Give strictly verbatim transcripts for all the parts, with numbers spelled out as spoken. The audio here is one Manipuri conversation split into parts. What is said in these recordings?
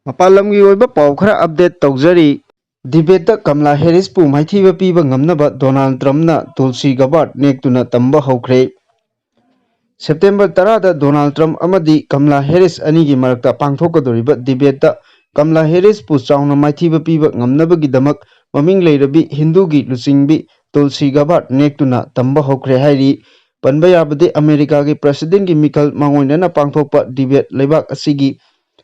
ꯃꯄꯥꯟ ꯂꯝꯒꯤ ꯑꯣꯏꯕ ꯄꯥꯎ ꯈꯔ ꯑꯞꯗꯦꯠ ꯇꯧꯖꯔꯤ꯫ ꯗꯤꯕꯦꯠꯇ ꯀꯝꯂꯥ ꯍꯦꯔꯤꯁꯄꯨ ꯃꯥꯏꯊꯤꯕ ꯄꯤꯕ ꯉꯝꯅꯕ ꯗꯣꯅꯥꯜꯗ ꯇ꯭ꯔꯝꯞꯅ ꯇꯨꯜꯁꯤ ꯒꯕꯥꯔꯗ ꯅꯦꯛꯇꯨꯅ ꯇꯝꯕ ꯍꯧꯈ꯭ꯔꯦ꯫ ꯁꯦꯞꯇꯦꯝꯕꯔ ꯇꯔꯥꯗ ꯗꯣꯅꯥꯜꯗ ꯇ꯭ꯔꯝꯞ ꯑꯃꯗꯤ ꯀꯝꯂꯥ ꯍꯦꯔꯤꯁ ꯑꯅꯤꯒꯤ ꯃꯔꯛꯇ ꯄꯥꯡꯊꯣꯛꯀꯗꯧꯔꯤꯕ ꯗꯤꯕꯦꯠꯇ ꯀꯝꯂꯥ ꯍꯦꯔꯤꯁꯄꯨ ꯆꯥꯎꯅ ꯃꯥꯏꯊꯤꯕ ꯄꯤꯕ ꯉꯝꯅꯕꯒꯤꯗꯃꯛ ꯃꯃꯤꯡ ꯂꯩꯔꯕꯤ ꯍꯤꯟꯗꯨꯒꯤ ꯂꯨꯆꯤꯡꯕꯤ ꯇꯨꯜꯁꯤ ꯒꯕꯥꯔꯗ ꯅꯦꯛꯇꯨꯅ ꯇꯝꯕ ꯍꯧꯈ꯭ꯔꯦ ꯍꯥꯏꯔꯤ꯫ ꯄꯟꯕ ꯌꯥꯕꯗꯤ ꯑꯃꯦꯔꯤꯀꯥꯒꯤ ꯄ꯭ꯔꯦꯁꯤꯗꯦꯟꯠꯀꯤ ꯃꯤꯈꯜ ꯃꯥꯡꯑꯣꯏꯅꯅ ꯄꯥꯡꯊꯣꯛꯄ ꯗꯤꯕꯦꯠ ꯂꯩꯕꯥꯛ ꯑꯁꯤꯒꯤ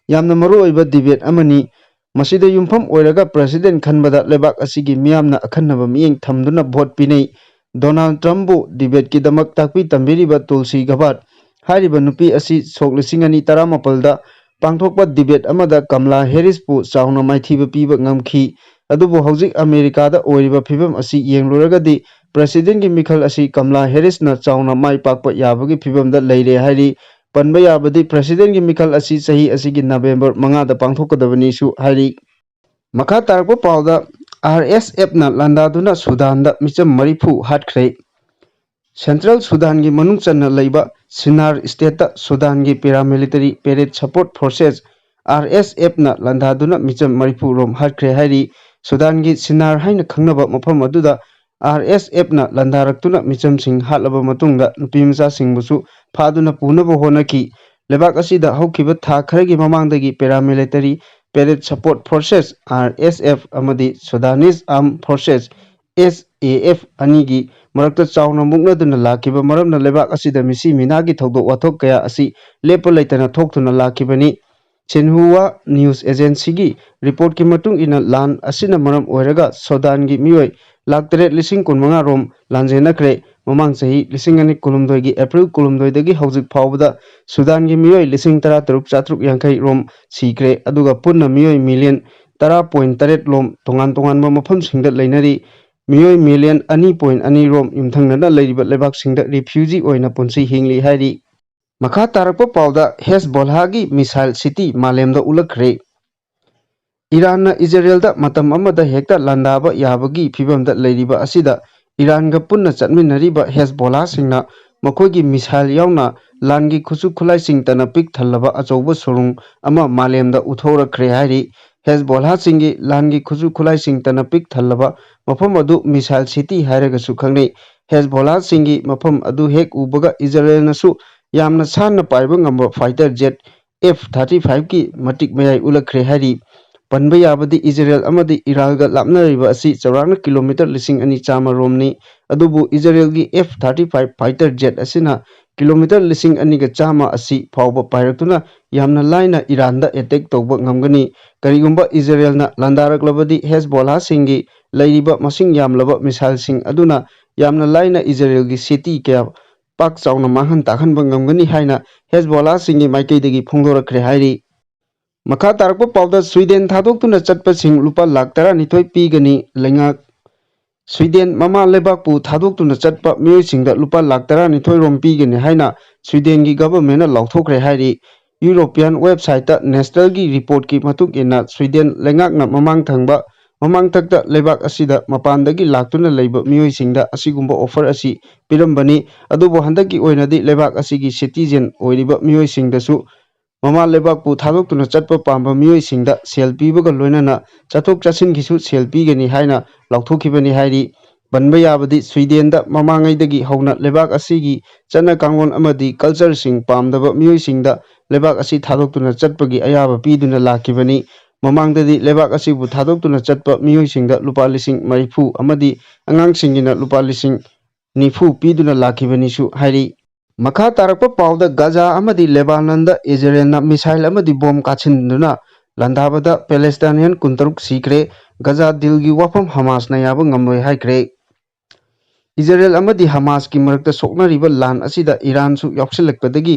ꯌꯥꯝꯅ ꯃꯔꯨꯑꯣꯏꯕ ꯗꯤꯕꯦꯠ ꯑꯃꯅꯤ꯫ ꯃꯁꯤꯗ ꯌꯨꯝꯐꯝ ꯑꯣꯏꯔꯒ ꯄ꯭ꯔꯦꯁꯤꯗꯦꯟꯠ ꯈꯟꯕꯗ ꯂꯩꯕꯥꯛ ꯑꯁꯤꯒꯤ ꯃꯤꯌꯥꯝꯅ ꯑꯈꯟꯅꯕ ꯃꯤꯠꯌꯦꯡ ꯊꯝꯗꯨꯅ ꯚꯣꯠ ꯄꯤꯅꯩ꯫ ꯗꯣꯅꯥꯜꯗ ꯇ꯭ꯔꯝꯞꯕꯨ ꯗꯤꯕꯦꯠꯀꯤꯗꯃꯛ ꯇꯥꯛꯄꯤ ꯇꯝꯕꯤꯔꯤꯕ ꯇꯨꯜꯁꯤ ꯒꯕꯥꯔꯗ ꯍꯥꯏꯔꯤꯕ ꯅꯨꯄꯤ ꯑꯁꯤ ꯁꯣꯛ ꯂꯤꯁꯤꯡ ꯑꯅꯤ ꯇꯔꯥꯃꯥꯄꯜꯗ ꯄꯥꯡꯊꯣꯛꯄ ꯗꯤꯕꯦꯠ ꯑꯃꯗ ꯀꯝꯂꯥ ꯍꯦꯔꯤꯁꯄꯨ ꯆꯥꯎꯅ ꯃꯥꯏꯊꯤꯕ ꯄꯤꯕ ꯉꯝꯈꯤ꯫ ꯑꯗꯨꯕꯨ ꯍꯧꯖꯤꯛ ꯑꯃꯦꯔꯤꯀꯥꯗ ꯑꯣꯏꯔꯤꯕ ꯐꯤꯕꯝ ꯑꯁꯤ ꯌꯦꯡꯂꯨꯔꯒꯗꯤ ꯄ꯭ꯔꯦꯁꯤꯗꯦꯟꯠꯀꯤ ꯃꯤꯈꯜ ꯑꯁꯤ ꯀꯝꯂꯥ ꯍꯦꯔꯤꯁꯅ ꯆꯥꯎꯅ ꯃꯥꯏ ꯄꯥꯛꯄ ꯌꯥꯕꯒꯤ ꯐꯤꯕꯝꯗ ꯂꯩꯔꯦ ꯍꯥꯏꯔꯤ꯫ ꯄꯟꯕ ꯌꯥꯕꯗꯤ ꯄ꯭ꯔꯦꯁꯤꯗꯦꯟꯠꯀꯤ ꯃꯤꯈꯜ ꯑꯁꯤ ꯆꯍꯤ ꯑꯁꯤꯒꯤ ꯅꯕꯦꯝꯕꯔ ꯃꯉꯥꯗ ꯄꯥꯡꯊꯣꯛꯀꯗꯕꯅꯤꯁꯨ ꯍꯥꯏꯔꯤ꯫ ꯃꯈꯥ ꯇꯥꯔꯛꯄ ꯄꯥꯎꯗ, ꯑꯥꯔ ꯑꯦꯁ ꯑꯦꯐꯅ ꯂꯥꯟꯗꯥꯗꯨꯅ ꯁꯨꯗꯥꯟꯗ ꯃꯤꯆꯝ ꯃꯔꯤꯐꯨ ꯍꯥꯠꯈ꯭ꯔꯦ꯫ ꯁꯦꯟꯇ꯭ꯔꯦꯜ ꯁꯨꯗꯥꯟꯒꯤ ꯃꯅꯨꯡ ꯆꯟꯅ ꯂꯩꯕ ꯁꯤꯅꯥꯔ ꯁ꯭ꯇꯦꯠꯇ ꯁꯨꯗꯥꯟꯒꯤ paramilitary parade support forces, R ꯑꯦꯁ ꯑꯦꯐꯅ ꯂꯥꯟꯗꯥꯗꯨꯅ ꯃꯤꯆꯝ ꯃꯔꯤꯐꯨ ꯔꯣꯝ ꯍꯥꯠꯈ꯭ꯔꯦ ꯍꯥꯏꯔꯤ꯫ ꯁꯨꯗꯥꯟꯒꯤ ꯁꯤꯅꯥꯔ ꯍꯥꯏꯅ ꯈꯪꯅꯕ ꯃꯐꯝ ꯑꯗꯨꯗ ꯑꯥꯔ ꯑꯦꯁ ꯑꯦꯐꯅ ꯂꯥꯟꯗꯥꯔꯛꯇꯨꯅ ꯃꯤꯆꯝꯁꯤꯡ ꯍꯥꯠꯂꯕ ꯃꯇꯨꯡꯗ ꯅꯨꯄꯤꯃꯆꯥꯁꯤꯡꯕꯨꯁꯨ ꯐꯥꯗꯨꯅ ꯄꯨꯅꯕ ꯍꯣꯠꯅꯈꯤ꯫ ꯂꯩꯕꯥꯛ ꯑꯁꯤꯗ ꯍꯧꯈꯤꯕ ꯊꯥ ꯈꯔꯒꯤ ꯃꯃꯥꯡꯗꯒꯤ paramilitary parade support forces, R ꯑꯦꯁ ꯑꯦꯐ, ꯑꯃꯗꯤ ꯁꯨꯗꯥꯅꯤꯁ ꯑꯥꯔꯝ ꯐꯣꯔꯁꯦꯁ, ꯑꯦꯁ ꯑꯦ ꯑꯦꯐ, ꯑꯅꯤꯒꯤ ꯃꯔꯛꯇ ꯆꯥꯎꯅ ꯃꯨꯛꯅꯗꯨꯅ ꯂꯥꯛꯈꯤꯕ ꯃꯔꯝꯅ ꯂꯩꯕꯥꯛ ꯑꯁꯤꯗ ꯃꯤꯁꯤ ꯃꯤꯅꯥꯒꯤ ꯊꯧꯗꯣꯛ ꯋꯥꯊꯣꯛ ꯀꯌꯥ ꯑꯁꯤ ꯂꯦꯞꯄ ꯂꯩꯇꯅ ꯊꯣꯛꯇꯨꯅ ꯂꯥꯛꯈꯤꯕꯅꯤ꯫ ꯁꯤꯟꯍꯨꯋꯥ ꯅ꯭ꯌꯨꯁ ꯑꯦꯖꯦꯟꯁꯤꯒꯤ ꯔꯤꯄꯣꯔꯠꯀꯤ ꯃꯇꯨꯡ ꯏꯟꯅ, ꯂꯥꯟ ꯑꯁꯤꯅ ꯃꯔꯝ ꯑꯣꯏꯔꯒ ꯁꯨꯗꯥꯟꯒꯤ ꯃꯤꯑꯣꯏ ꯂꯥꯈ ꯇꯔꯦꯠ ꯂꯤꯁꯤꯡ ꯀꯨꯟꯃꯉꯥ ꯔꯣꯝ ꯂꯥꯟꯖꯦꯟꯅꯈ꯭ꯔꯦ꯫ ꯃꯃꯥꯡ ꯆꯍꯤ ꯂꯤꯁꯤꯡ ꯑꯅꯤ ꯀꯨꯟꯍꯨꯝꯗꯣꯏꯒꯤ ꯑꯦꯄ꯭ꯔꯤꯜ ꯀꯨꯟꯍꯨꯝꯗꯣꯏꯗꯒꯤ ꯍꯧꯖꯤꯛ ꯐꯥꯎꯕꯗ ꯁꯨꯗꯥꯟꯒꯤ ꯃꯤꯑꯣꯏ ꯂꯤꯁꯤꯡ ꯇꯔꯥ ꯇꯔꯨꯛ ꯆꯥꯇ꯭ꯔꯨꯛ ꯌꯥꯡꯈꯩ ꯔꯣꯝ ꯁꯤꯈ꯭ꯔꯦ, ꯑꯗꯨꯒ ꯄꯨꯟꯅ ꯃꯤꯑꯣꯏ ꯃꯤꯂꯤꯌꯟ ꯇꯔꯥ ꯄꯣꯏꯟ ꯇꯔꯦꯠ ꯔꯣꯝ ꯇꯣꯉꯥꯟ ꯇꯣꯉꯥꯟꯕ ꯃꯐꯝꯁꯤꯡꯗ ꯂꯩꯅꯔꯤ꯫ ꯃꯤꯑꯣꯏ ꯃꯤꯂꯤꯌꯟ ꯑꯅꯤ ꯄꯣꯏꯟ ꯑꯅꯤ ꯔꯣꯝ ꯌꯨꯝꯊꯪꯅꯅ ꯂꯩꯔꯤꯕ ꯂꯩꯕꯥꯛꯁꯤꯡꯗ ꯔꯤꯐ꯭ꯌꯨꯖꯤ ꯑꯣꯏꯅ ꯄꯨꯟꯁꯤ ꯍꯤꯡꯂꯤ ꯍꯥꯏꯔꯤ꯫ ꯃꯈꯥ ꯇꯥꯔꯛꯄ ꯄꯥꯎꯗ, ꯍꯦꯖꯕꯣꯜꯍꯥꯒꯤ ꯃꯤꯁꯥꯏꯜ ꯁꯤꯇꯤ ꯃꯥꯂꯦꯝꯗ ꯎꯠꯂꯛꯈ꯭ꯔꯦ꯫ ꯏꯔꯥꯟꯅ ꯏꯖꯔꯦꯜꯗ ꯃꯇꯝ ꯑꯃꯗ ꯍꯦꯛꯇ ꯂꯥꯟꯗꯥꯕ ꯌꯥꯕꯒꯤ ꯐꯤꯕꯝꯗ ꯂꯩꯔꯤꯕ ꯑꯁꯤꯗ, ꯏꯔꯥꯟꯒ ꯄꯨꯟꯅ ꯆꯠꯃꯤꯟꯅꯔꯤꯕ ꯍꯦꯖꯕꯣꯂꯥꯁꯤꯡꯅ ꯃꯈꯣꯏꯒꯤ ꯃꯤꯁꯥꯏꯜ ꯌꯥꯎꯅ ꯂꯥꯟꯒꯤ ꯈꯨꯠꯁꯨ ꯈꯨꯠꯂꯥꯏꯁꯤꯡ ꯇꯅ ꯄꯤꯛ ꯊꯜꯂꯕ ꯑꯆꯧꯕ ꯁꯨꯔꯨꯡ ꯑꯃ ꯃꯥꯂꯦꯝꯗ ꯎꯠꯊꯣꯛꯂꯛꯈ꯭ꯔꯦ ꯍꯥꯏꯔꯤ꯫ ꯍꯦꯖꯕꯣꯂꯥꯁꯤꯡꯒꯤ ꯂꯥꯟꯒꯤ ꯈꯨꯠꯁꯨ ꯈꯨꯠꯂꯥꯏꯁꯤꯡ ꯇꯅ ꯄꯤꯛ ꯊꯜꯂꯕ ꯃꯐꯝ ꯑꯗꯨ ꯃꯤꯁꯥꯏꯜ ꯁꯤꯇꯤ ꯍꯥꯏꯔꯒꯁꯨ ꯈꯪꯅꯩ꯫ ꯍꯦꯖꯕꯣꯂꯥꯁꯤꯡꯒꯤ ꯃꯐꯝ ꯑꯗꯨ ꯍꯦꯛ ꯎꯕꯒ ꯏꯖꯔꯦꯜꯅꯁꯨ ꯌꯥꯝꯅ ꯁꯥꯟꯅ ꯄꯥꯏꯕ ꯉꯝꯕ ꯐꯥꯏꯇꯔ ꯖꯦꯠ ꯑꯦꯐ ꯊꯥꯔꯇꯤ ꯐꯥꯏꯚꯀꯤ ꯃꯇꯤꯛ ꯃꯌꯥꯏ ꯎꯠꯂꯛꯈ꯭ꯔꯦ ꯍꯥꯏꯔꯤ꯫ ꯄꯟꯕ ꯌꯥꯕꯗꯤ ꯏꯖꯔꯦꯜ ꯑꯃꯗꯤ ꯏꯔꯥꯟꯒ ꯂꯥꯞꯅꯔꯤꯕ ꯑꯁꯤ ꯆꯥꯎꯔꯥꯛꯅ ꯀꯤꯂꯣꯃꯤꯇꯔ ꯂꯤꯁꯤꯡ ꯑꯅꯤ ꯆꯥꯝꯃ ꯔꯣꯝꯅꯤ꯫ ꯑꯗꯨꯕꯨ ꯏꯖꯔꯦꯜꯒꯤ F thirty five fighter jet ꯑꯁꯤꯅ ꯀꯤꯂꯣꯃꯤꯇꯔ ꯂꯤꯁꯤꯡ ꯑꯅꯤꯒ ꯆꯥꯝꯃ ꯑꯁꯤ ꯐꯥꯎꯕ ꯄꯥꯏꯔꯛꯇꯨꯅ ꯌꯥꯝꯅ ꯂꯥꯏꯅ ꯏꯔꯥꯟꯗ ꯑꯦꯇꯦꯛ ꯇꯧꯕ ꯉꯝꯒꯅꯤ꯫ ꯀꯔꯤꯒꯨꯝꯕ ꯏꯖꯔꯦꯜꯅ ꯂꯥꯟꯗꯥꯔꯛꯂꯕꯗꯤ ꯍꯦꯖꯕꯣꯂꯥꯁꯤꯡꯒꯤ ꯂꯩꯔꯤꯕ ꯃꯁꯤꯡ ꯌꯥꯝꯂꯕ ꯃꯤꯁꯥꯏꯜꯁꯤꯡ ꯑꯗꯨꯅ ꯌꯥꯝꯅ ꯂꯥꯏꯅ ꯏꯖꯔꯦꯜꯒꯤ ꯁꯤꯇꯤ ꯀꯌꯥ ꯄꯥꯛ ꯆꯥꯎꯅ ꯃꯥꯡꯍꯟ ꯇꯥꯛꯍꯟꯕ ꯉꯝꯒꯅꯤ ꯍꯥꯏꯅ ꯍꯦꯖꯕꯣꯂꯥꯁꯤꯡꯒꯤ ꯃꯥꯏꯀꯩꯗꯒꯤ ꯐꯣꯡꯗꯣꯔꯛꯈ꯭ꯔꯦ ꯍꯥꯏꯔꯤ꯫ ꯃꯈꯥ ꯇꯥꯔꯛꯄ ꯄꯥꯎꯗ ꯁ꯭ꯋꯤꯗꯦꯟ ꯊꯥꯗꯣꯛꯇꯨꯅ ꯆꯠꯄꯁꯤꯡ ꯂꯨꯄꯥ ꯂꯥꯈ ꯇꯔꯥꯅꯤꯊꯣꯏ ꯄꯤꯒꯅꯤ꯫ ꯂꯩꯉꯥꯛ ꯁ꯭ꯋꯤꯗꯦꯟ ꯃꯃꯥ ꯂꯩꯕꯥꯛꯄꯨ ꯊꯥꯗꯣꯛꯇꯨꯅ ꯆꯠꯄ ꯃꯤꯑꯣꯏꯁꯤꯡꯗ ꯂꯨꯄꯥ ꯂꯥꯈ ꯇꯔꯥꯅꯤꯊꯣꯏ ꯔꯣꯝ ꯄꯤꯒꯅꯤ ꯍꯥꯏꯅ ꯁ꯭ꯋꯤꯗꯦꯟꯒꯤ ꯒꯚꯔꯟꯃꯦꯟꯠꯅ ꯂꯥꯎꯊꯣꯛꯈ꯭ꯔꯦ ꯍꯥꯏꯔꯤ꯫ ꯌꯨꯔꯣꯄꯤꯌꯥꯟ ꯋꯦꯕꯁꯥꯏꯠꯇ ꯅꯦꯁꯅꯦꯜꯒꯤ ꯔꯤꯄꯣꯔꯠꯀꯤ ꯃꯇꯨꯡ ꯏꯟꯅ ꯁ꯭ꯋꯤꯗꯦꯟ ꯂꯩꯉꯥꯛꯅ ꯃꯃꯥꯡ ꯊꯪꯕ ꯃꯃꯥꯡꯊꯛꯇ ꯂꯩꯕꯥꯛ ꯑꯁꯤꯗ ꯃꯄꯥꯟꯗꯒꯤ ꯂꯥꯛꯇꯨꯅ ꯂꯩꯕ ꯃꯤꯑꯣꯏꯁꯤꯡꯗ ꯑꯁꯤꯒꯨꯝꯕ ꯑꯣꯐꯔ ꯑꯁꯤ ꯄꯤꯔꯝꯕꯅꯤ꯫ ꯑꯗꯨꯕꯨ ꯍꯟꯗꯛꯀꯤ ꯑꯣꯏꯅꯗꯤ ꯂꯩꯕꯥꯛ ꯑꯁꯤꯒꯤ ꯁꯤꯇꯤꯖꯦꯟ ꯑꯣꯏꯔꯤꯕ ꯃꯤꯑꯣꯏꯁꯤꯡꯗꯁꯨ ꯃꯃꯥ ꯂꯩꯕꯥꯛꯄꯨ ꯊꯥꯗꯣꯛꯇꯨꯅ ꯆꯠꯄ ꯄꯥꯝꯕ ꯃꯤꯑꯣꯏꯁꯤꯡꯗ ꯁꯦꯜ ꯄꯤꯕꯒ ꯂꯣꯏꯅꯅ ꯆꯠꯊꯣꯛ ꯆꯠꯁꯤꯟꯒꯤꯁꯨ ꯁꯦꯜ ꯄꯤꯒꯅꯤ ꯍꯥꯏꯅ ꯂꯥꯎꯊꯣꯛꯈꯤꯕꯅꯤ ꯍꯥꯏꯔꯤ꯫ ꯄꯟꯕ ꯌꯥꯕꯗꯤ ꯁ꯭ꯋꯤꯗꯦꯟꯗ ꯃꯃꯥꯡꯉꯩꯗꯒꯤ ꯍꯧꯅ ꯂꯩꯕꯥꯛ ꯑꯁꯤꯒꯤ ꯆꯠꯅ ꯀꯥꯡꯂꯣꯟ ꯑꯃꯗꯤ ꯀꯜꯆꯔꯁꯤꯡ ꯄꯥꯝꯗꯕ ꯃꯤꯑꯣꯏꯁꯤꯡꯗ ꯂꯩꯕꯥꯛ ꯑꯁꯤ ꯊꯥꯗꯣꯛꯇꯨꯅ ꯆꯠꯄꯒꯤ ꯑꯌꯥꯕ ꯄꯤꯗꯨꯅ ꯂꯥꯛꯈꯤꯕꯅꯤ꯫ ꯃꯃꯥꯡꯗꯗꯤ ꯂꯩꯕꯥꯛ ꯑꯁꯤꯕꯨ ꯊꯥꯗꯣꯛꯇꯨꯅ ꯆꯠꯄ ꯃꯤꯑꯣꯏꯁꯤꯡꯗ ꯂꯨꯄꯥ ꯂꯤꯁꯤꯡ ꯃꯔꯤꯐꯨ ꯑꯃꯗꯤ ꯑꯉꯥꯡꯁꯤꯡꯒꯤꯅ ꯂꯨꯄꯥ ꯂꯤꯁꯤꯡ ꯅꯤꯐꯨ ꯄꯤꯗꯨꯅ ꯂꯥꯛꯈꯤꯕꯅꯤꯁꯨ ꯍꯥꯏꯔꯤ꯫ ꯃꯈꯥ ꯇꯥꯔꯛꯄ ꯄꯥꯎꯗ ꯒꯥꯖꯥ ꯑꯃꯗꯤ ꯂꯦꯕꯥꯅꯟꯗ ꯏꯖꯔꯦꯜꯅ ꯃꯤꯁꯥꯏꯜ ꯑꯃꯗꯤ ꯕꯣꯝ ꯀꯥꯞꯁꯤꯟꯗꯨꯅ ꯂꯥꯟꯗꯥꯕꯗ ꯄꯦꯂꯦꯁꯇꯥꯏꯅꯤꯌꯟ ꯀꯨꯟꯇꯔꯨꯛ ꯁꯤꯈ꯭ꯔꯦ꯫ ꯒꯥꯖꯥ ꯗꯤꯜꯒꯤ ꯋꯥꯐꯝ ꯍꯃꯥꯁꯅ ꯌꯥꯕ ꯉꯝꯂꯣꯏ ꯍꯥꯏꯈ꯭ꯔꯦ꯫ ꯏꯖꯔꯦꯜ ꯑꯃꯗꯤ ꯍꯃꯥꯁꯀꯤ ꯃꯔꯛꯇ ꯁꯣꯛꯅꯔꯤꯕ ꯂꯥꯟ ꯑꯁꯤꯗ ꯏꯔꯥꯟꯁꯨ ꯌꯥꯎꯁꯤꯜꯂꯛꯄꯗꯒꯤ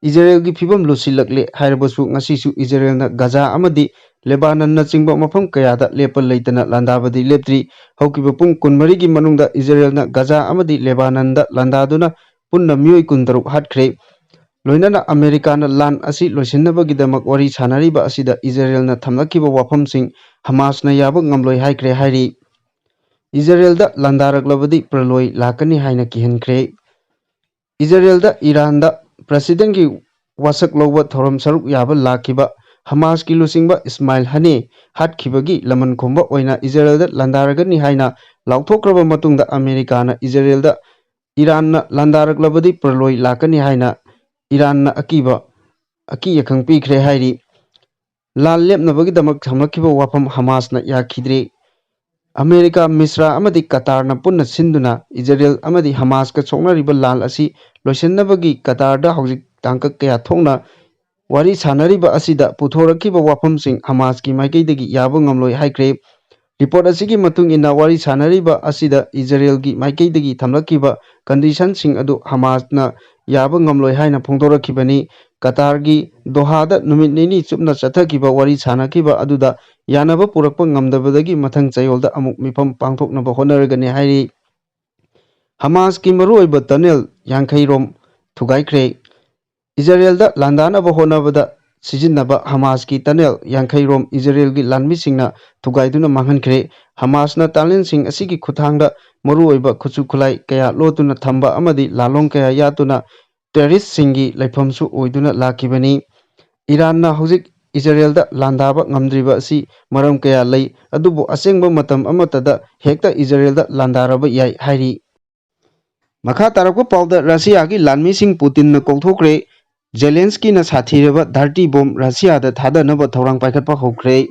ꯏꯖꯔꯦꯜꯒꯤ ꯐꯤꯕꯝ ꯂꯨꯁꯤꯜꯂꯛꯂꯦ ꯍꯥꯏꯔꯕꯁꯨ ꯉꯁꯤꯁꯨ ꯏꯖꯔꯦꯜꯅ ꯒꯥꯖꯥ ꯑꯃꯗꯤ ꯂꯦꯕꯥꯅꯟꯅꯆꯤꯡꯕ ꯃꯐꯝ ꯀꯌꯥꯗ ꯂꯦꯞꯄ ꯂꯩꯇꯅ ꯂꯥꯟꯗꯥꯕꯗꯤ ꯂꯦꯞꯇ꯭ꯔꯤ꯫ ꯍꯧꯈꯤꯕ ꯄꯨꯡ ꯀꯨꯟꯃꯔꯤꯒꯤ ꯃꯅꯨꯡꯗ ꯏꯖꯔꯦꯜꯅ ꯒꯥꯖꯥ ꯑꯃꯗꯤ ꯂꯦꯕꯥꯅꯟꯗ ꯂꯥꯟꯗꯥꯗꯨꯅ ꯄꯨꯟꯅ ꯃꯤꯑꯣꯏ ꯀꯨꯟꯇꯔꯨꯛ ꯍꯥꯠꯈ꯭ꯔꯦ꯫ ꯂꯣꯏꯅꯅ ꯑꯃꯦꯔꯤꯀꯥꯅ ꯂꯥꯟ ꯑꯁꯤ ꯂꯣꯏꯁꯤꯟꯅꯕꯒꯤꯗꯃꯛ ꯋꯥꯔꯤ ꯁꯥꯟꯅꯔꯤꯕ ꯑꯁꯤꯗ ꯏꯖꯔꯦꯜꯅ ꯊꯝꯂꯛꯈꯤꯕ ꯋꯥꯐꯝꯁꯤꯡ ꯍꯃꯥꯁꯅ ꯌꯥꯕ ꯉꯝꯂꯣꯏ ꯍꯥꯏꯈ꯭ꯔꯦ ꯍꯥꯏꯔꯤ꯫ ꯏꯖꯔꯦꯜꯗ ꯂꯥꯟꯗꯥꯔꯛꯂꯕꯗꯤ ꯄ꯭ꯔꯂꯣꯏ ꯂꯥꯛꯀꯅꯤ ꯍꯥꯏꯅ ꯀꯤꯍꯟꯈ꯭ꯔꯦ꯫ ꯏꯖꯔꯦꯜꯗ ꯏꯔꯥꯟꯗ ꯄ꯭ꯔꯦꯁꯤꯗꯦꯟꯒꯤ ꯋꯥꯁꯛ ꯂꯧꯕ ꯊꯧꯔꯝ ꯁꯔꯨꯛ ꯌꯥꯕ ꯂꯥꯛꯈꯤꯕ ꯍꯃꯥꯁꯀꯤ ꯂꯨꯆꯤꯡꯕ ꯏꯁꯃꯥꯏꯜ ꯍꯅꯤ ꯍꯥꯠꯈꯤꯕꯒꯤ ꯂꯃꯟ ꯈꯨꯝꯕ ꯑꯣꯏꯅ ꯏꯖꯔꯦꯜꯗ ꯂꯥꯟꯗꯥꯔꯒꯅꯤ ꯍꯥꯏꯅ ꯂꯥꯎꯊꯣꯛꯈ꯭ꯔꯕ ꯃꯇꯨꯡꯗ, ꯑꯃꯦꯔꯤꯀꯥꯅ ꯏꯖꯔꯦꯜꯗ ꯏꯔꯥꯟꯅ ꯂꯥꯟꯗꯥꯔꯛꯂꯕꯗꯤ ꯄ꯭ꯔꯂꯣꯏ ꯂꯥꯛꯀꯅꯤ ꯍꯥꯏꯅ ꯏꯔꯥꯟꯅ ꯑꯀꯤꯕ, ꯑꯀꯤ ꯑꯈꯪ ꯄꯤꯈ꯭ꯔꯦ ꯍꯥꯏꯔꯤ꯫ ꯂꯥꯟ ꯂꯦꯞꯅꯕꯒꯤꯗꯃꯛ ꯊꯝꯂꯛꯈꯤꯕ ꯋꯥꯐꯝ ꯍꯃꯥꯁꯅ ꯌꯥꯈꯤꯗ꯭ꯔꯦ꯫ ꯑꯃꯦꯔꯤꯀꯥ, ꯃꯤꯁ꯭ꯔꯥ ꯑꯃꯗꯤ ꯀꯇꯥꯔꯅ ꯄꯨꯟꯅ ꯁꯤꯟꯗꯨꯅ ꯏꯖꯔꯦꯜ ꯑꯃꯗꯤ ꯍꯃꯥꯁꯀ ꯁꯣꯛꯅꯔꯤꯕ ꯂꯥꯟ ꯑꯁꯤ ꯂꯣꯏꯁꯤꯟꯅꯕꯒꯤ ꯀꯇꯥꯔꯗ ꯍꯧꯖꯤꯛ ꯇꯥꯡꯀꯛ ꯀꯌꯥ ꯊꯣꯛꯅ ꯋꯥꯔꯤ ꯁꯥꯟꯅꯔꯤꯕ ꯑꯁꯤꯗ ꯄꯨꯊꯣꯔꯛꯈꯤꯕ ꯋꯥꯐꯝꯁꯤꯡ ꯍꯃꯥꯁꯀꯤ ꯃꯥꯏꯀꯩꯗꯒꯤ ꯌꯥꯕ ꯉꯝꯂꯣꯏ ꯍꯥꯏꯈ꯭ꯔꯦ꯫ ꯔꯤꯄꯣꯔꯠ ꯑꯁꯤꯒꯤ ꯃꯇꯨꯡ ꯏꯟꯅ, ꯋꯥꯔꯤ ꯁꯥꯟꯅꯔꯤꯕ ꯑꯁꯤꯗ ꯏꯖꯔꯦꯜꯒꯤ ꯃꯥꯏꯀꯩꯗꯒꯤ ꯊꯝꯂꯛꯈꯤꯕ ꯀꯟꯗꯤꯁꯟꯁꯤꯡ ꯑꯗꯨ ꯍꯃꯥꯁꯅ ꯌꯥꯕ ꯉꯝꯂꯣꯏ ꯍꯥꯏꯅ ꯐꯣꯡꯗꯣꯔꯛꯈꯤꯕꯅꯤ꯫ ꯀꯇꯥꯔꯒꯤ ꯗꯣꯍꯥꯗ ꯅꯨꯃꯤꯠ ꯅꯤꯅꯤ ꯆꯨꯞꯅ ꯆꯠꯊꯈꯤꯕ ꯋꯥꯔꯤ ꯁꯥꯟꯅꯈꯤꯕ ꯑꯗꯨꯗ ꯌꯥꯅꯕ ꯄꯨꯔꯛꯄ ꯉꯝꯗꯕꯗꯒꯤ ꯃꯊꯪ ꯆꯌꯣꯜꯗ ꯑꯃꯨꯛ ꯃꯤꯐꯝ ꯄꯥꯡꯊꯣꯛꯅꯕ ꯍꯣꯠꯅꯔꯒꯅꯤ ꯍꯥꯏꯔꯤ꯫ ꯍꯃꯥꯁꯀꯤ ꯃꯔꯨꯑꯣꯏꯕ ꯇꯅꯦꯜ ꯌꯥꯡꯈꯩ ꯔꯣꯝ ꯊꯨꯒꯥꯏꯈ꯭ꯔꯦ꯫ ꯏꯖꯔꯦꯜꯗ ꯂꯥꯟꯗꯥꯅꯕ ꯍꯣꯠꯅꯕꯗ ꯁꯤꯖꯤꯟꯅꯕ ꯍꯃꯥꯁꯀꯤ ꯇꯅꯦꯜ ꯌꯥꯡꯈꯩ ꯔꯣꯝ ꯏꯖꯔꯦꯜꯒꯤ ꯂꯥꯟꯃꯤꯁꯤꯡꯅ ꯊꯨꯒꯥꯏꯗꯨꯅ ꯃꯥꯡꯍꯟꯈ꯭ꯔꯦ꯫ ꯍꯃꯥꯁꯅ ꯇꯅꯦꯜꯁꯤꯡ ꯑꯁꯤꯒꯤ ꯈꯨꯠꯊꯥꯡꯗ ꯃꯔꯨꯑꯣꯏꯕ ꯈꯨꯠꯁꯨ ꯈꯨꯠꯂꯥꯏ ꯀꯌꯥ ꯂꯣꯠꯇꯨꯅ ꯊꯝꯕ ꯑꯃꯗꯤ ꯂꯥꯂꯣꯡ ꯀꯌꯥ ꯌꯥꯠꯇꯨꯅ ꯇꯦꯔꯤꯁꯁꯤꯡꯒꯤ ꯂꯩꯐꯝꯁꯨ ꯑꯣꯏꯗꯨꯅ ꯂꯥꯛꯈꯤꯕꯅꯤ꯫ ꯏꯔꯥꯟꯅ ꯍꯧꯖꯤꯛ ꯏꯖꯔꯦꯜꯗ ꯂꯥꯟꯗꯥꯕ ꯉꯝꯗ꯭ꯔꯤꯕ ꯑꯁꯤ ꯃꯔꯝ ꯀꯌꯥ ꯂꯩ, ꯑꯗꯨꯕꯨ ꯑꯁꯦꯡꯕ ꯃꯇꯝ ꯑꯃꯠꯇꯗ ꯍꯦꯛꯇ ꯏꯖꯔꯦꯜꯗ ꯂꯥꯟꯗꯥꯔꯕ ꯌꯥꯏ ꯍꯥꯏꯔꯤ꯫ ꯃꯈꯥ ꯇꯥꯔꯛꯄ ꯄꯥꯎꯗ, ꯔꯁꯤꯌꯥꯒꯤ ꯂꯥꯟꯃꯤꯁꯤꯡ ꯄꯨꯇꯤꯟꯅ ꯀꯧꯊꯣꯛꯈ꯭ꯔꯦ꯫ ꯖꯦꯂꯦꯟꯁꯀꯤꯅ ꯁꯥꯊꯤꯔꯕ ꯗꯥꯔꯇꯤ ꯕꯣꯝ ꯔꯁꯤꯌꯥꯗ ꯊꯥꯗꯅꯕ ꯊꯧꯔꯥꯡ ꯄꯥꯏꯈꯠꯄ ꯍꯧꯈ꯭ꯔꯦ꯫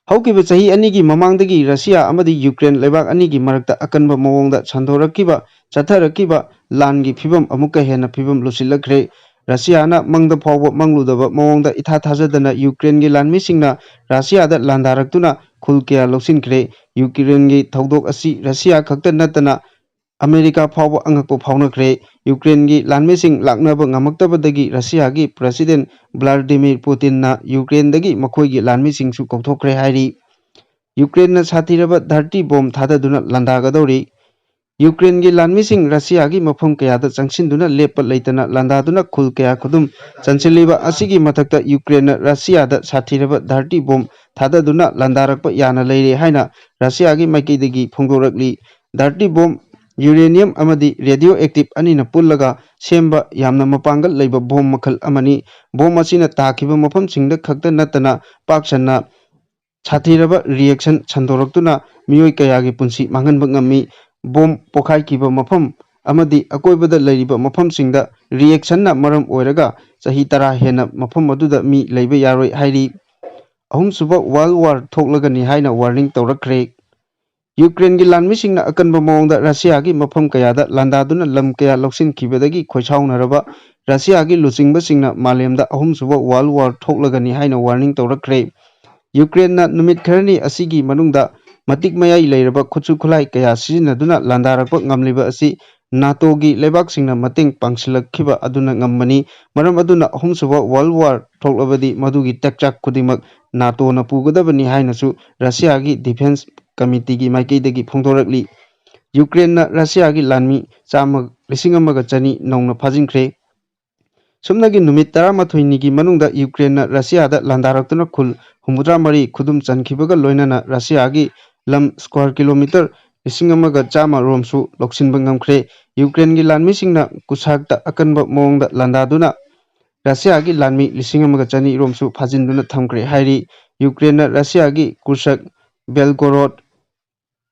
ꯍꯧꯈꯤꯕ ꯆꯍꯤ ꯑꯅꯤꯒꯤ ꯃꯃꯥꯡꯗꯒꯤ ꯔꯁꯤꯌꯥ ꯑꯃꯗꯤ ꯌꯨꯀ꯭ꯔꯦꯟ ꯂꯩꯕꯥꯛ ꯑꯅꯤꯒꯤ ꯃꯔꯛꯇ ꯑꯀꯟꯕ ꯃꯑꯣꯡꯗ ꯁꯟꯗꯣꯔꯛꯈꯤꯕ, ꯆꯠꯊꯔꯛꯈꯤꯕ ꯂꯥꯟꯒꯤ ꯐꯤꯕꯝ ꯑꯃꯨꯛꯀ ꯍꯦꯟꯅ ꯐꯤꯕꯝ ꯂꯨꯁꯤꯜꯂꯛꯈ꯭ꯔꯦ꯫ ꯔꯁꯤꯌꯥꯅ ꯃꯪꯗ ꯐꯥꯎꯕ ꯃꯪꯂꯨꯗꯕ ꯃꯑꯣꯡꯗ ꯏꯊꯥ ꯊꯥꯖꯗꯅ ꯌꯨꯀ꯭ꯔꯦꯟꯒꯤ ꯂꯥꯟꯃꯤꯁꯤꯡꯅ ꯔꯁꯤꯌꯥꯗ ꯂꯥꯟꯗꯥꯔꯛꯇꯨꯅ ꯈꯨꯜ ꯀꯌꯥ ꯂꯧꯁꯤꯟꯈ꯭ꯔꯦ꯫ ꯌꯨꯀ꯭ꯔꯦꯟꯒꯤ ꯊꯧꯗꯣꯛ ꯑꯁꯤ ꯔꯁꯤꯌꯥ ꯈꯛꯇ ꯅꯠꯇꯅ ꯑꯃꯦꯔꯤꯀꯥ ꯐꯥꯎꯕ ꯑꯉꯛꯄ ꯐꯥꯎꯅꯈ꯭ꯔꯦ꯫ ꯌꯨꯀ꯭ꯔꯦꯟꯒꯤ ꯂꯥꯟꯃꯤꯁꯤꯡ ꯂꯥꯛꯅꯕ ꯉꯝꯃꯛꯇꯕꯗꯒꯤ ꯔꯁꯤꯌꯥꯒꯤ ꯄ꯭ꯔꯦꯁꯤꯗꯦꯟ ꯚ꯭ꯂꯥꯗꯤꯃꯤꯔ ꯄꯨꯇꯤꯟꯅ ꯌꯨꯀ꯭ꯔꯦꯟꯗꯒꯤ ꯃꯈꯣꯏꯒꯤ ꯂꯥꯟꯃꯤꯁꯤꯡꯁꯨ ꯀꯧꯊꯣꯛꯈ꯭ꯔꯦ ꯍꯥꯏꯔꯤ꯫ ꯌꯨꯀ꯭ꯔꯦꯟꯅ ꯁꯥꯊꯤꯔꯕ ꯗꯥꯔꯇꯤ ꯕꯣꯝ ꯊꯥꯗꯗꯨꯅ ꯂꯥꯟꯗꯥꯒꯗꯧꯔꯤ꯫ ꯌꯨꯀ꯭ꯔꯦꯟꯒꯤ ꯂꯥꯟꯃꯤꯁꯤꯡ ꯔꯁꯤꯌꯥꯒꯤ ꯃꯐꯝ ꯀꯌꯥꯗ ꯆꯪꯁꯤꯟꯗꯨꯅ ꯂꯦꯞꯄ ꯂꯩꯇꯅ ꯂꯥꯟꯗꯥꯗꯨꯅ ꯈꯨꯜ ꯀꯌꯥ ꯈꯨꯗꯨꯝ ꯆꯟꯁꯤꯜꯂꯤꯕ ꯑꯁꯤꯒꯤ ꯃꯊꯛꯇ, ꯌꯨꯀ꯭ꯔꯦꯟꯅ ꯔꯁꯤꯌꯥꯗ ꯁꯥꯊꯤꯔꯕ ꯗꯥꯔꯇꯤ ꯕꯣꯝ ꯊꯥꯗꯗꯨꯅ ꯂꯥꯟꯗꯥꯔꯛꯄ ꯌꯥꯅ ꯂꯩꯔꯦ ꯍꯥꯏꯅ ꯔꯁꯤꯌꯥꯒꯤ ꯃꯥꯏꯀꯩꯗꯒꯤ ꯐꯣꯡꯗꯣꯔꯛꯂꯤ꯫ ꯗꯥꯔꯇꯤ ꯕꯣꯝ uranium ꯑꯃꯗꯤ radio active ꯑꯅꯤꯅ ꯄꯨꯜꯂꯒ ꯁꯦꯝꯕ ꯌꯥꯝꯅ ꯃꯄꯥꯡꯒꯜ ꯂꯩꯕ ꯕꯣꯝ ꯃꯈꯜ ꯑꯃꯅꯤ꯫ ꯕꯣꯝ ꯑꯁꯤꯅ ꯇꯥꯈꯤꯕ ꯃꯐꯝꯁꯤꯡꯗ ꯈꯛꯇ ꯅꯠꯇꯅ ꯄꯥꯛ ꯁꯟꯅ ꯁꯥꯊꯤꯔꯕ reaction ꯁꯟꯗꯣꯔꯛꯇꯨꯅ ꯃꯤꯑꯣꯏ ꯀꯌꯥꯒꯤ ꯄꯨꯟꯁꯤ ꯃꯥꯡꯍꯟꯕ ꯉꯝꯃꯤ꯫ ꯕꯣꯝ ꯄꯣꯈꯥꯏꯈꯤꯕ ꯃꯐꯝ ꯑꯃꯗꯤ ꯑꯀꯣꯏꯕꯗ ꯂꯩꯔꯤꯕ ꯃꯐꯝꯁꯤꯡꯗ reactionꯅ ꯃꯔꯝ ꯑꯣꯏꯔꯒ ꯆꯍꯤ ꯇꯔꯥ ꯍꯦꯟꯅ ꯃꯐꯝ ꯑꯗꯨꯗ ꯃꯤ ꯂꯩꯕ ꯌꯥꯔꯣꯏ ꯍꯥꯏꯔꯤ꯫ ꯑꯍꯨꯝꯁꯨꯕ World War ꯊꯣꯛꯂꯒꯅꯤ ꯍꯥꯏꯅ warning ꯇꯧꯔꯛꯈ꯭ꯔꯦ꯫ ꯌꯨꯀ꯭ꯔꯦꯟꯒꯤ ꯂꯥꯟꯃꯤꯁꯤꯡꯅ ꯑꯀꯟꯕ ꯃꯑꯣꯡꯗ ꯔꯁꯤꯌꯥꯒꯤ ꯃꯐꯝ ꯀꯌꯥꯗ ꯂꯥꯟꯗꯥꯗꯨꯅ ꯂꯝ ꯀꯌꯥ ꯂꯧꯁꯤꯟꯈꯤꯕꯗꯒꯤ ꯈꯣꯏꯁꯥꯎꯅꯔꯕ ꯔꯁꯤꯌꯥꯒꯤ ꯂꯨꯆꯤꯡꯕꯁꯤꯡꯅ ꯃꯥꯂꯦꯝꯗ ꯑꯍꯨꯝꯁꯨꯕ World War ꯊꯣꯛꯂꯒꯅꯤ ꯍꯥꯏꯅ warning ꯇꯧꯔꯛꯈ꯭ꯔꯦ꯫ ꯌꯨꯀ꯭ꯔꯦꯟꯅ ꯅꯨꯃꯤꯠ ꯈꯔꯅꯤ ꯑꯁꯤꯒꯤ ꯃꯅꯨꯡꯗ ꯃꯇꯤꯛ ꯃꯌꯥꯏ ꯂꯩꯔꯕ ꯈꯨꯠꯁꯨ ꯈꯨꯠꯂꯥꯏ ꯀꯌꯥ ꯁꯤꯖꯤꯟꯅꯗꯨꯅ ꯂꯥꯟꯗꯥꯔꯛꯄ ꯉꯝꯂꯤꯕ ꯑꯁꯤ NATOꯒꯤ ꯂꯩꯕꯥꯛꯁꯤꯡꯅ ꯃꯇꯦꯡ ꯄꯥꯡꯁꯤꯜꯂꯛꯈꯤꯕ ꯑꯗꯨꯅ ꯉꯝꯕꯅꯤ꯫ ꯃꯔꯝ ꯑꯗꯨꯅ ꯑꯍꯨꯝꯁꯨꯕ World War ꯊꯣꯛꯂꯕꯗꯤ ꯃꯗꯨꯒꯤ ꯇꯛꯆꯥꯛ ꯈꯨꯗꯤꯡꯃꯛ NATOꯅ ꯄꯨꯒꯗꯕꯅꯤ ꯍꯥꯏꯅꯁꯨ ꯔꯁꯤꯌꯥꯒꯤ Defence Committeeꯒꯤ ꯃꯥꯏꯀꯩꯗꯒꯤ ꯐꯣꯡꯗꯣꯔꯛꯂꯤ꯫ ꯌꯨꯀ꯭ꯔꯦꯟꯅ ꯔꯁꯤꯌꯥꯒꯤ ꯂꯥꯟꯃꯤ ꯆꯥꯝꯃ, ꯂꯤꯁꯤꯡ ꯑꯃꯒ ꯆꯅꯤ ꯅꯧꯅ ꯐꯥꯖꯤꯟꯈ꯭ꯔꯦ꯫ ꯁꯨꯞꯅꯒꯤ ꯅꯨꯃꯤꯠ ꯇꯔꯥꯃꯥꯊꯣꯏꯅꯤꯒꯤ ꯃꯅꯨꯡꯗ ꯌꯨꯀ꯭ꯔꯦꯟꯅ ꯔꯁꯤꯌꯥꯗ ꯂꯥꯟꯗꯥꯔꯛꯇꯨꯅ ꯈꯨꯜ ꯍꯨꯝꯐꯨꯇꯔꯥꯃꯔꯤ ꯈꯨꯗꯨꯝ ꯆꯟꯈꯤꯕꯒ ꯂꯣꯏꯅꯅ ꯔꯁꯤꯌꯥꯒꯤ ꯂꯝ square kilometre ꯂꯤꯁꯤꯡ ꯑꯃꯒ ꯆꯥꯝꯃ ꯔꯣꯝꯁꯨ ꯂꯧꯁꯤꯟꯕ ꯉꯝꯈ꯭ꯔꯦ꯫ ꯌꯨꯀ꯭ꯔꯦꯟꯒꯤ ꯂꯥꯟꯃꯤꯁꯤꯡꯅ ꯀꯨꯁꯥꯛꯇ ꯑꯀꯟꯕ ꯃꯑꯣꯡꯗ ꯂꯥꯟꯗꯥꯗꯨꯅ ꯔꯁꯤꯌꯥꯒꯤ ꯂꯥꯟꯃꯤ ꯂꯤꯁꯤꯡ ꯑꯃꯒ ꯆꯅꯤ ꯔꯣꯝꯁꯨ ꯐꯥꯖꯤꯟꯗꯨꯅ ꯊꯝꯈ꯭ꯔꯦ ꯍꯥꯏꯔꯤ꯫ ꯌꯨꯀ꯭ꯔꯦꯟꯅ ꯔꯁꯤꯌꯥꯒꯤ ꯀꯨꯁꯛ, ꯕꯦꯜꯒꯣꯔꯣꯗ,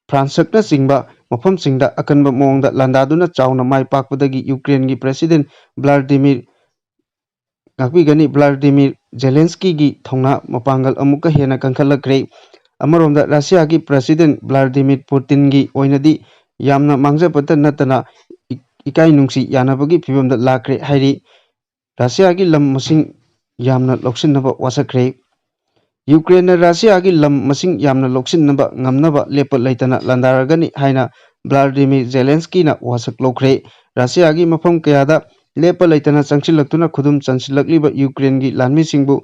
ꯐ꯭ꯔꯥꯟꯁꯛꯅꯆꯤꯡꯕ ꯃꯐꯝꯁꯤꯡꯗ ꯑꯀꯟꯕ ꯃꯑꯣꯡꯗ ꯂꯥꯟꯗꯥꯗꯨꯅ ꯆꯥꯎꯅ ꯃꯥꯏ ꯄꯥꯛꯄꯗꯒꯤ ꯌꯨꯀ꯭ꯔꯦꯟꯒꯤ President Vladimir, ꯉꯥꯛꯄꯤꯒꯅꯤ, Vladimir Zelenskyꯒꯤ ꯊꯧꯅꯥ ꯃꯄꯥꯡꯒꯜ ꯑꯃꯨꯛꯀ ꯍꯦꯟꯅ ꯀꯟꯈꯠꯂꯛꯈ꯭ꯔꯦ꯫ ꯑꯃꯔꯣꯝꯗ ꯔꯁꯤꯌꯥꯒꯤ President Vladimir Putinꯒꯤ ꯑꯣꯏꯅꯗꯤ ꯌꯥꯝꯅ ꯃꯥꯡꯖꯕꯇ ꯅꯠꯇꯅ ꯏ-, ꯏꯀꯥꯏ ꯅꯨꯡꯁꯤ ꯌꯥꯅꯕꯒꯤ ꯐꯤꯕꯝꯗ ꯂꯥꯛꯈ꯭ꯔꯦ ꯍꯥꯏꯔꯤ꯫ ꯔꯁꯤꯌꯥꯒꯤ ꯂꯝ ꯃꯁꯤꯡ ꯌꯥꯝꯅ ꯂꯧꯁꯤꯟꯅꯕ ꯋꯥꯁꯛꯈ꯭ꯔꯦ꯫ ꯌꯨꯀ꯭ꯔꯦꯟꯅ ꯔꯁꯤꯌꯥꯒꯤ ꯂꯝ ꯃꯁꯤꯡ ꯌꯥꯝꯅ ꯂꯧꯁꯤꯟꯅꯕ ꯉꯝꯅꯕ ꯂꯦꯞꯄ ꯂꯩꯇꯅ ꯂꯥꯟꯗꯥꯔꯒꯅꯤ ꯍꯥꯏꯅ Vladimir Zelenskyꯅ ꯋꯥꯁꯛ ꯂꯧꯈ꯭ꯔꯦ꯫ ꯔꯁꯤꯌꯥꯒꯤ ꯃꯐꯝ ꯀꯌꯥꯗ ꯂꯦꯞꯄ ꯂꯩꯇꯅ ꯆꯪꯁꯤꯜꯂꯛꯇꯨꯅ ꯈꯨꯗꯨꯝ ꯆꯟꯁꯤꯜꯂꯛꯂꯤꯕ ꯌꯨꯀ꯭ꯔꯦꯟꯒꯤ ꯂꯥꯟꯃꯤꯁꯤꯡꯕꯨ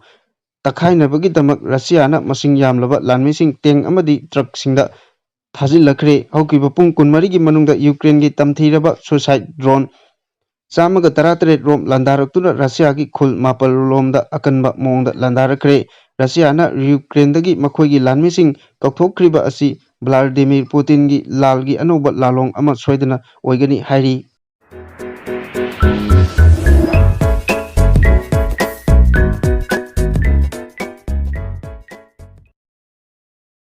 ꯇꯛꯈꯥꯏꯅꯕꯒꯤꯗꯃꯛ ꯔꯁꯤꯌꯥꯅ ꯃꯁꯤꯡ ꯌꯥꯝꯂꯕ ꯂꯥꯟꯃꯤꯁꯤꯡ tank ꯑꯃꯗꯤ truckꯁꯤꯡꯗ ꯊꯥꯖꯤꯜꯂꯛꯈ꯭ꯔꯦ꯫ ꯍꯧꯈꯤꯕ ꯄꯨꯡ ꯀꯨꯟꯃꯔꯤꯒꯤ ꯃꯅꯨꯡꯗ ꯌꯨꯀ꯭ꯔꯦꯟꯒꯤ ꯇꯝꯊꯤꯔꯕ suicide drone ꯆꯥꯝꯃꯒ ꯇꯔꯥꯇꯔꯦꯠ ꯔꯣꯝ ꯂꯥꯟꯗꯥꯔꯛꯇꯨꯅ ꯔꯁꯤꯌꯥꯒꯤ ꯈꯨꯜ ꯃꯥꯄꯜ ꯂꯣꯝꯗ ꯑꯀꯟꯕ ꯃꯑꯣꯡꯗ ꯂꯥꯟꯗꯥꯔꯛꯈ꯭ꯔꯦ꯫ ꯔꯁꯤꯌꯥꯅ ꯌꯨꯀ꯭ꯔꯦꯟꯗꯒꯤ ꯃꯈꯣꯏꯒꯤ ꯂꯥꯟꯃꯤꯁꯤꯡ ꯀꯧꯊꯣꯛꯈ꯭ꯔꯤꯕ ꯑꯁꯤ ꯚ꯭ꯂꯥꯗꯤꯃꯤꯔ ꯄꯨꯇꯤꯟꯒꯤ ꯂꯥꯜꯒꯤ ꯑꯅꯧꯕ ꯂꯥꯂꯣꯡ ꯑꯃ ꯁꯣꯏꯗꯅ ꯑꯣꯏꯒꯅꯤ ꯍꯥꯏꯔꯤ꯫